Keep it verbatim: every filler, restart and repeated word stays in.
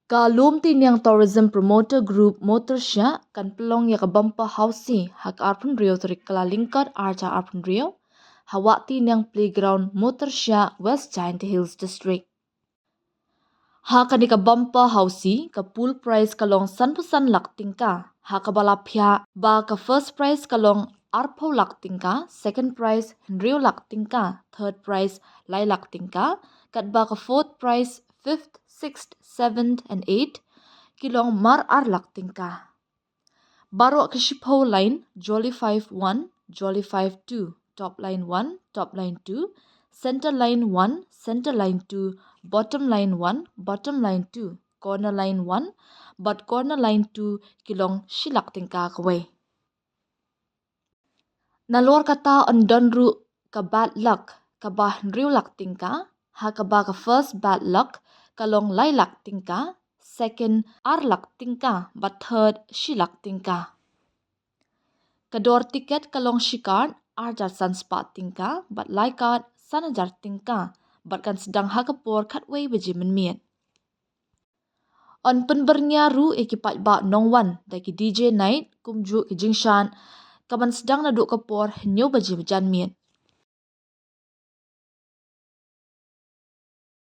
Ka Lumtiniang Tourism Promoter Group Motorshiah kan pynlong ïa ka bumper housie ha ka arphew hynriew tarik Kyllalyngkot arhajar arphew hynriew ha Wahtinang Playground, Motorshiah, West Jaintia Hills District. Ha kane ka bumper housie, ka pool prize ka long sanphew san lak tyngka, ha kaba la phiah ba ka first prize ka long arphew lak tyngka, second prize hynriew lak tyngka, third prize lai lak tyngka, katba ka fourth prize, fifth, sixth, seventh and eighth ki long mar ar lak tyngka. Baroh ki shiphew line, Jolly Five One, Jolly Five Two, Top Line One, Top Line Two, Center Line One, Center Line Two, Bottom Line One, Bottom Line Two, Corner Line One bad Corner Line Two ki long shi lak tyngka kawei. Nalor kata yn don ruh ka bad luck kaba hynriew lak tyngka, ha kaba ka first bad luck ka long lai lak tyngka, second ar lak tyngka bad third shi lak tyngka. Ka dor tiket ka long shi card arhajar san spah tyngka bad lai card san hajar tyngka bad kan sdang ha ka por khatwei baje mynmiet. Yn pynbyrngia ruh ïa ki paidbah nongwan da ki D J night kumjuh ki jingshad kaban sdang naduh ka por hynñiew baje janmiet.